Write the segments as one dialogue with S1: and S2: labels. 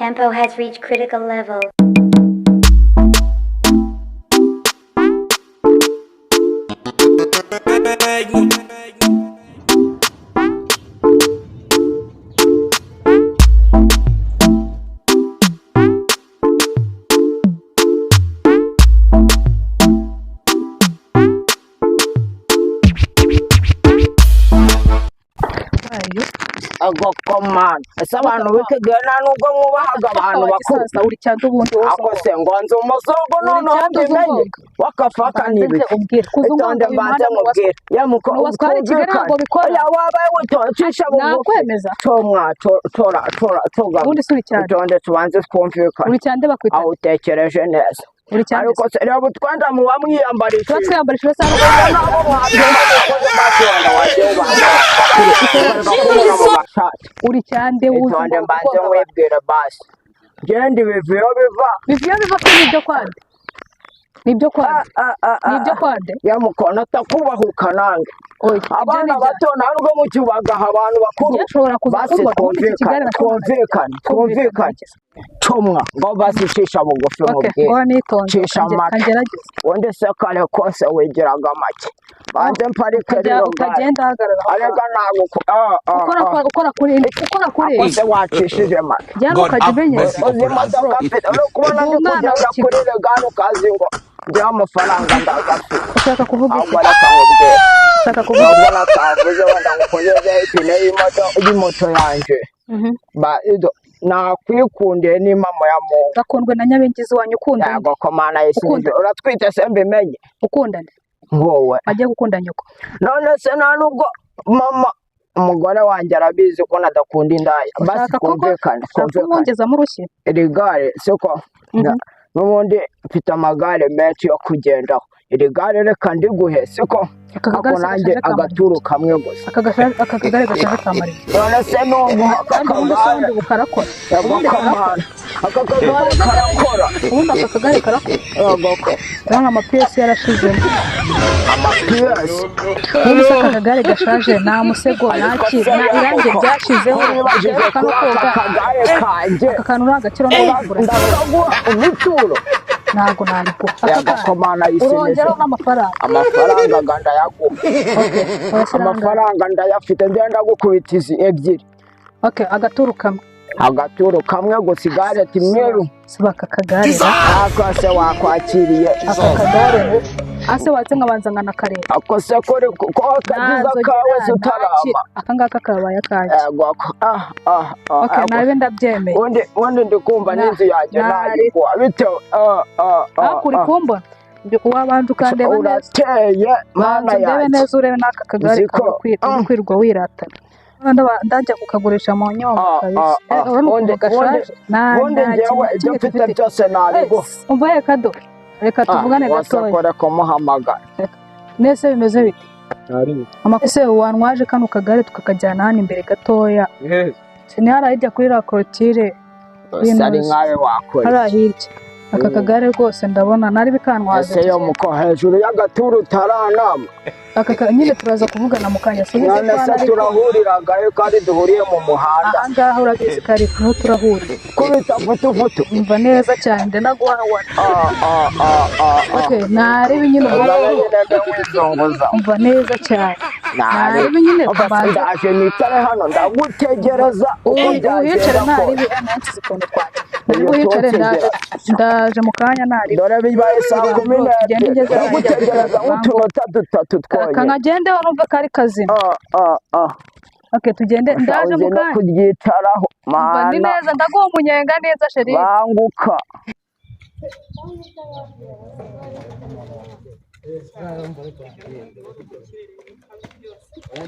S1: Tempo has reached critical level.
S2: Ayo.
S3: Agokomana, ese abantu biteguye? Nta nubwo mwubahaga abantu bakuru.
S2: Sasa uri cyane ubundi wowe.
S3: Ako se ngo nzi umuzungu, noneho
S2: cyane
S3: mbimenye
S2: uzungu.
S3: wakafaka n'ibiki.
S2: Ubwira
S3: Itonde mbanze mubwire yemuko.
S2: Nuwaswara i Kigali ntabwo bikora.
S3: Oya, wabaye witoncisha bugufi.
S2: Nakwemeza.
S3: Comwa tora tora tugama.
S2: Ubundi si uri cyane.
S3: Itonde tubanze twumvikane.
S2: Uri cyane bakwita.
S3: Aho utekereje neza.
S2: Uri cyane.
S3: Ariko se reba utwenda muba mwiyambarishije.
S2: Tuba twiyambarishije sawa.
S3: Nabo mwabyumva mukoze maso wenda wagiye ubambara mu mashati.
S2: Uri cyane
S3: Itonde mbanze nkwibwire basi, genda ibivi iyo biva.
S2: Bivuye biva ko ni ibyo kwande, ni ibyo kwande, ni ibyo kwande.
S3: Yamukono atakubahuka nange.
S2: Oya, ibyo ni
S3: Abana
S2: ibya-
S3: bato ntabwo mucyubagaha abantu bakuru.
S2: Njye nshobora kuza
S3: Basi
S2: kumbona ubundi iki
S3: twumvikane.
S2: Kigali na
S3: Twumvikane, twumvikane. Tumwa ngo basi cisha bugufi.
S2: Okay,
S3: Mubwire.
S2: ngo nitonze.
S3: Cisha make.
S2: Kangerageza.
S3: Ubundi se kare kose wigiraga make? Banze mparike
S2: Ukajya
S3: rino gare.
S2: utagenda hagarara aho.
S3: Arega ntabwo
S2: Ukora ukora kuri ukora kuri.
S3: Ako se wacishije make?
S2: Jyana
S4: God
S2: ukajya
S4: have
S2: umenyera.
S4: mercy
S3: Uzi
S4: upon us.
S3: imodoka mfite? Uri kubona
S2: Ndi
S3: ndi
S2: umwana
S3: kugenda
S2: w'ikigo.
S3: kuri regare ukazi ngo njyewe amafaranga ndagafite.
S2: Ushaka kuvuga iki?
S3: Ahubwo reka nkubwire.
S2: Ushaka kuvuga iki?
S3: Nubwo natavuze wenda ngo ukozeho ipine y'imoto yanjye. Nakwikundiye n'impamo ya Mungu.
S2: Gakundwe na nyabingizi wanyu, ukundane.
S3: Yego ko Mana y'isi.
S2: Ukunda.
S3: Uratwite se mbimenye?
S2: Ukundane.
S3: Wowe.
S2: Ajye gukunda nyoko.
S3: None se nta nubwo mama umugore wanjye arabizi ko nadakunda indaya. Basi
S2: Ushaka koko
S3: twumvikane.
S2: ushaka
S3: Twumvikane.
S2: kumwongezamo urushyi.
S3: Iri gare siko n'ubundi mfite amagare menshi yo kugendaho, iri gare reka ndiguhe siko.
S2: Aka
S3: Ako
S2: kagare
S3: nanjye
S2: gashaje kamara.
S3: agaturu kamwe gusa.
S2: Aka kagare gashaje kamara iki?
S3: None se nubwo aka
S2: Kandi ubundi se
S3: kagare
S2: ubundi ubu karakora?
S3: Yego
S2: Ubundi karakora?
S3: kamana, aka kagare karakora.
S2: Ubundi aka kagare karakora?
S3: Yego ko.
S2: Urabona amapiyesi yarashizemo.
S3: Amapiyesi.
S2: Ubundi se aka kagare gashaje nta musego, nta ki, nta irangi ryashizeho.
S3: Wibajije
S2: Uheruka no
S3: kuri aka
S2: koga.
S3: kagare kanjye.
S2: Aka kantu uri agaciro no kugura.
S3: Ndakaguha imituro.
S2: Ntabwo nabiguha aka
S3: Yego
S2: kagare.
S3: komana y'isi.
S2: Urongeraho n'amafaranga.
S3: Amafaranga nga ndayaguha.
S2: Okay, urashyira angahe?
S3: Amafaranga ndayafite, ngenda gukubita izi ebyiri.
S2: Okay, agaturu kamwe.
S3: Agaturo kamwe gusa, igare timweru.
S2: Siba aka kagare ra.
S3: Ako se wakwakiriye?
S2: Aka kagare ase watse nkabanza nkanakareba.
S3: Ako se kuri ko kagize akawe se utarama?
S2: Aka ngaka kabaye akanjye.
S3: Yego ko ah ah ah.
S2: Okay,
S3: Yego.
S2: nabe ndabyemeye.
S3: Ubundi ndi kumva n'inzu yanjye nayiguha bitewe ah ah ah.
S2: Ariko uri
S3: Ah.
S2: kumbona wabanza ukandeba neza.
S3: Urateye mana
S2: Banza undebe
S3: yanjye.
S2: neza, urebe n'aka kagare
S3: Nzi ko-
S2: kawe uri kwirirwa wiratana. Ndajya kukagurisha mu nyonga
S3: Ah,
S2: kabisa.
S3: ah, ah.
S2: Urabona ukuntu gashaje.
S3: Ubundi
S2: Nta
S3: njyewe
S2: kintu na
S3: ibyo
S2: kimwe
S3: mfite
S2: dufite.
S3: byose nabiguha.
S2: Umva ye kado, reka tuvugane gatoya.
S3: Wasakore kumuhamagara.
S2: Nese bimeze bite? Ese wantwaje kano kagare tukakajyana hano imbere gatoya? Sini hariya hirya kuri la korotire.
S3: Ese ari nkawe wakora
S2: Hariya
S3: iki?
S2: hirya aka kagare rwose ndabona nari bikantwaza.
S3: Ese yo muko hejuru y'agaturu utaranama?
S2: Nyine turaza kuvugana mu kanya, subize.
S3: None
S2: Ko
S3: se
S2: hano ariko
S3: turahuriraga kandi duhuriye mu muhanda?
S2: Aha ngaha urabizi ko ari niho turahurira.
S3: Kubita futufutu.
S2: Umva neza cyane, ndanaguhawa.
S3: Ah ah ah ah ah.
S2: Okay, narebe nyine
S3: Uzabe
S2: ubwo.
S3: nyine mbe wizunguza.
S2: Umva neza cyane.
S3: Nare.
S2: Narebe nyine
S3: Umva se,
S2: tubanze.
S3: ndaje nicare hano ndagutegereza uko
S2: Uhicare.
S3: byagenda
S2: Naribi
S3: kose.
S2: nansize ukuntu twaje naribi
S3: Iyo
S2: uhicare ndaje.
S3: tuwutegera.
S2: Ndaje mu kanya naribi.
S3: Dore bibaye saa kumi
S2: Tugende
S3: n'ebyiri.
S2: ngeze hariya.
S3: Ndagutegereza nk'utunota dutatu twonyine.
S2: Kankagendeho numve ko ari kazima.
S3: Ah ah ah.
S2: Okay, tugende, ndaje
S3: Uzi
S2: mu
S3: no
S2: kanya.
S3: kuryicaraho.
S2: Umva ni
S3: Mana.
S2: neza, ndaguha umunyenga neza sheri.
S3: Banguka.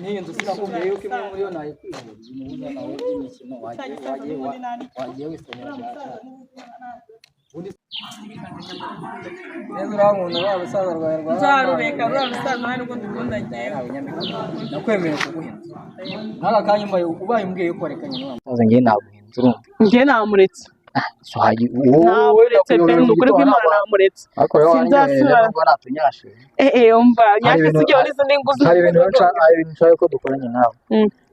S5: N'iyi nzu sinakubwiye yuko imwe muri yo nayikwiriye umuhuza nawe imikino wagiye wisomera bya cyane. Neza urankunda rwa rusaza rwawe rwa
S6: Nzarureka ruriya rusaza nawe nubwo dukunda njyewe.
S5: Nakwemereye kuguha inzu n'aka kanya ubaye umbwiye yuko warekanye n'uwa musaza, njyewe naguha inzu, urumva?
S6: Njye namuretse. Namuretse pe, ni ukuri kw'Imana namuretse.
S5: Ariko rero
S6: Sinzasubira.
S5: nubwo natunyashe.
S6: Umva nyashe
S5: ibintu-
S6: si igihe n'izindi nguzi.
S5: Hari ibintu hari ibintu nshaka ko dukoranye nawe.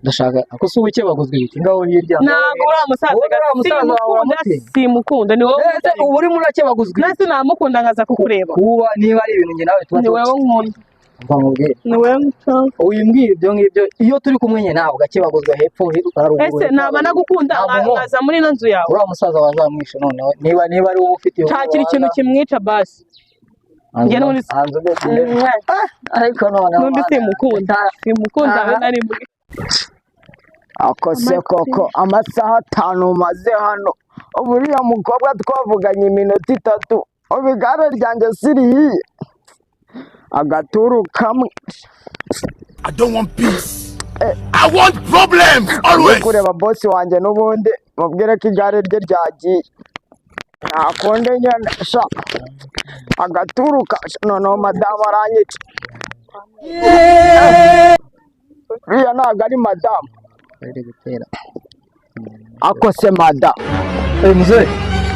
S5: Ndashaka ako si ubuke baguzwe ibiti ngaho hirya.
S6: Ntabwo uriya musaza
S5: Wowe uriya musaza wawe
S6: simukunda,
S5: uramutinya?
S6: simukunda, ni wowe.
S5: Ese ubu urimo urakebaguzwa ibiti?
S6: Nasi namukunda nkaza kukureba.
S5: Kuba niba ari ibintu njye nawe tuba
S6: Ni wowe nkunda.
S5: Umva nkubwire.
S6: Ni wowe nkunda.
S5: Wimbwira ibyo ngibyo iyo turi kumwe njye nawe ugakebaguzwa hepfo haruguru.
S6: Ese
S5: hepfo,
S6: naba
S5: haruguru.
S6: nagukunda
S5: Ntabwo nkunda.
S6: nkaza muri ino nzu yawe?
S5: Uriya musaza wazamwishe noneho niba ari wowe ufite iyo
S6: Nshakira ikintu kimwica basi. Njye n'ubundi
S5: hanze mbese ariko noneho
S6: N'undi simukunda, simukunda
S5: Aha.
S6: habe na rimwe.
S3: Ako se koko, amasaha 5 maze hano, ubu uriya mukobwa twavuganye iminota 3, ubu igare ryanjye sirihiye agaturu kamwe.
S4: I don't want peace. I want problems always.
S3: Kureba bosi wanjye n'ubundi mubwire ko igare rye ryagiye, nta kundi nyine sha agaturuka noneho madamu aranyica. Uriya ntabwo ari madamu.
S5: Bari gutera.
S3: Ako se madamu.
S5: Mzee.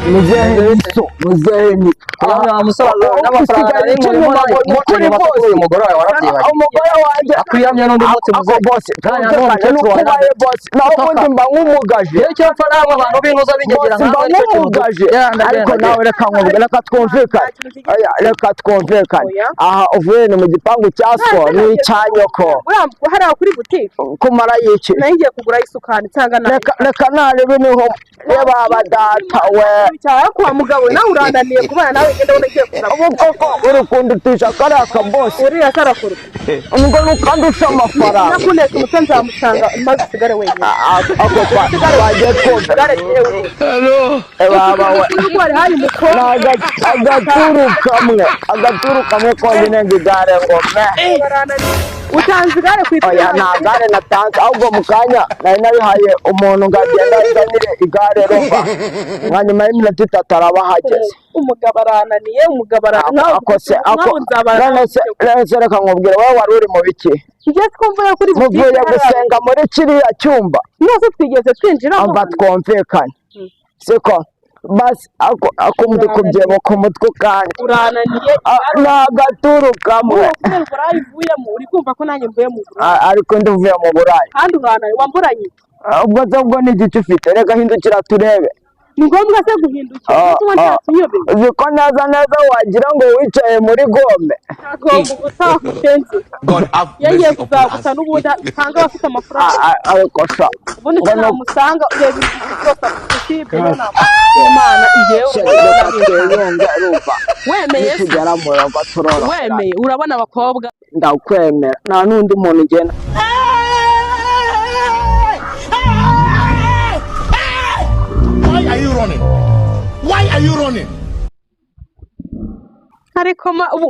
S3: Muzehe so muzehe ni
S5: Wa musaza n'amafaranga
S3: usigaye
S5: nari
S3: icumi
S5: nkurimo
S3: ngo ni kuri
S5: kuri
S3: bose.
S5: uyu mugore wawe warabyibagiwe.
S3: Umugore wanjye
S5: Akwiyamye n'undi munsi
S3: ako
S5: muzehe.
S3: bose
S5: Kandi
S3: twumvikane
S5: n'uwo
S3: nuko
S5: mukecuru wawe
S3: ubaye bosi naho ubundi mba nk'umugaje.
S5: Rero icyo mpfa ntabwo abantu b'intuza bingegera
S3: Bose mba
S5: nkawe nicyo kintu
S3: nk'umugaje.
S5: Genda,
S3: Ariko
S5: genda,
S3: nawe reka nkubwire, reka twumvikane. Oya, reka twumvikane.
S6: Oya.
S3: Aha uvuye ni mu gipangu cya so n'icya nyoko.
S6: Uriya hariya kuri butike
S3: Kumara y'iki?
S6: nayo ngiye kugura isukari nsanga nayo.
S3: Reka narebe niho yaba data we.
S6: Cyangwa kwa mugabo nawe urananiye kubana nawe, ngenda ubona ngiye kuza.
S3: Ubu koko uri kundutisha kariya kabosi?
S6: Uriya sarakuruta.
S3: Ubwo nukandusha amafaranga.
S6: Nakuneka umutwe nzamusanga maze usigare wenyine.
S3: Ako twagiye twumva.
S6: Usigare yewe.
S3: Baba we.
S6: Kuko hari hari umukobwa.
S3: Ni agaturu kamwe, agaturu kamwe konyine ngo igare ngo me.
S6: Barananiye. Utanze igare ku
S3: Oya, nta gare natanze, ahubwo mu kanya nari narihaye umuntu ngo agende azanire igare roba, nka nyuma y'iminota 3 araba ahageze.
S6: Umugabo arananiye, umugabo arananiye.
S3: Ako se ako
S6: Nkawe nzabana.
S3: None se reka nkubwire, wowe wari uri mu biki?
S6: Njye twumva kuri butike
S3: Muvuye
S6: hariya.
S3: gusenga muri kiriya cyumba?
S6: Nose twigeze twinjiramo.
S3: Amba twumvikane, siko basi ako ako ndi kubyibuka umutwe kandi
S6: Urananiye.
S3: Ni agaturu kamwe.
S6: Ubu burayi uvuyemo uri kumva ko nanjye mvuye mu burayi.
S3: Ariko ndivuye mu burayi.
S6: Kandi urananiye wamburanye.
S3: Ubwo se ubwo ni igice ufite? Reka hindukira turebe.
S6: Ni ngombwa se guhindukira? Ndetse uba ntakinyobeye.
S3: Uzi ko neza neza wagira ngo wicaye muri gome.
S6: Agomba gusakutenze.
S4: God have
S6: Yagiye
S4: mercy upon
S6: kuzagusa
S4: us.
S6: n'ubundi usanga abafite amafaranga.
S3: Ariko sha
S6: Ubundi
S3: ngo
S6: namusanga ureba ibintu byose afite usibye Imana igiye.
S3: Reka twiyunge, urumva?
S6: Wemeye se?
S3: Nitugera mu rugo turoroherana.
S6: Wemeye urabona abakobwa.
S3: Ndakwemera, nta n'undi muntu ugenda.
S4: Why are you running? Why are you running?
S6: Ariko ubu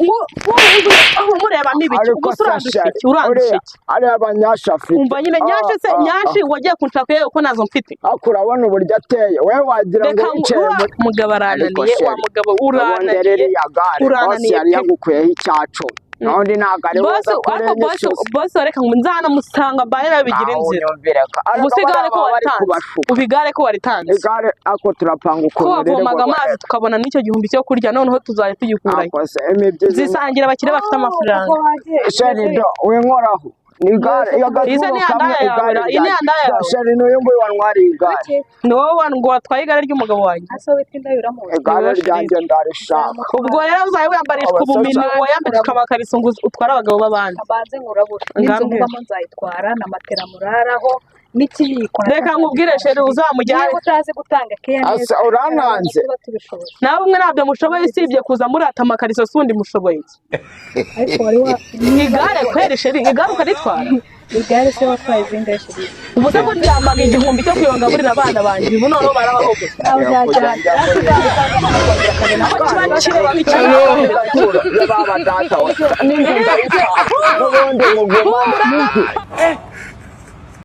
S6: umureba n'ibiki?
S3: Ariko
S6: Ubwo se urandusha
S3: sha
S6: iki? Urandusha
S3: uriya
S6: iki?
S3: ariya abanyasha afite.
S6: Umva nyine nyashe se nyashi wagiye kunshaka yewe ko nazo mfite.
S3: Ariko urabona uburyo ateye, wowe wagira ngo
S6: Reka
S3: wicaye muri
S6: mugabo
S3: Ariko
S6: arananiye wa
S3: sheri,
S6: mugabo
S3: ubundi
S6: urananiye.
S3: ririya gare bosi
S6: Urananiye
S3: yari
S6: pe.
S3: yagukuyeho icyacu, n'undi ntabwo ari
S6: Bosi
S3: woza
S6: ariko bosi
S3: kurenyishyuza.
S6: Bosi reka ngo nzanamusanga mbaye nawe bigira inzira.
S3: Ariko
S6: Ubu se igare ko
S3: bariya baba bari
S6: waritanze?
S3: kubashuka.
S6: Ubu igare ko waritanze?
S3: Igare ako turapanga
S6: Ko
S3: ukuntu riri
S6: wavomaga amazi
S3: buboneke.
S6: tukabona n'icyo gihumbi cyo kurya, noneho tuzajya tugikurayo.
S3: Ako se imibyizi.
S6: Zisangira abakire bafite amafaranga.
S3: Sheri do winkoraho ni igare iyo
S6: Iyi se
S3: agaturu
S6: ni ya
S3: kamwe
S6: ndaya yawe,
S3: igare
S6: iyi ni ya ndaya yawe.
S3: Sheri n'uyu nguyu wantwariye igare.
S6: Ni wowe ngo watwaye igare ry'umugabo wanjye.
S2: Ase witwa indaya uramuzi?
S3: Igare ryanjye ndarishaka.
S6: Ubwo rero uzajya wiyambarishwa ubumini wayambikishwa amakariso ngo utware abagabo b'abandi.
S2: Mbanze nkurabura n'inzu
S6: Ngambwira.
S2: mubamo nzayitwara na matera muraraho n'ikiyiko.
S6: Reka nkubwire sheri uzamujyane.
S2: Niba utazi gutanga keya neza
S3: Asa urananze.
S2: tuba tubishoboye.
S6: Nawe umwe ntabyo mushoboye usibye kuza murata amakariso si undi mushoboye iki?
S2: Ariko wari wa
S6: Igare kweri sheri, igare ukaritwara?
S2: Igare se watwaye zingahe sheri?
S6: Ubu se ko ryambaga igihumbi cyo kuyongaburira abana banjye, ubu noneho barabahogoye.
S2: Nawe uzajyana.
S6: Aho kiba kireba nk'ikibazo.
S3: Baba data we n'inzu ndayishaka n'ubundi muguma.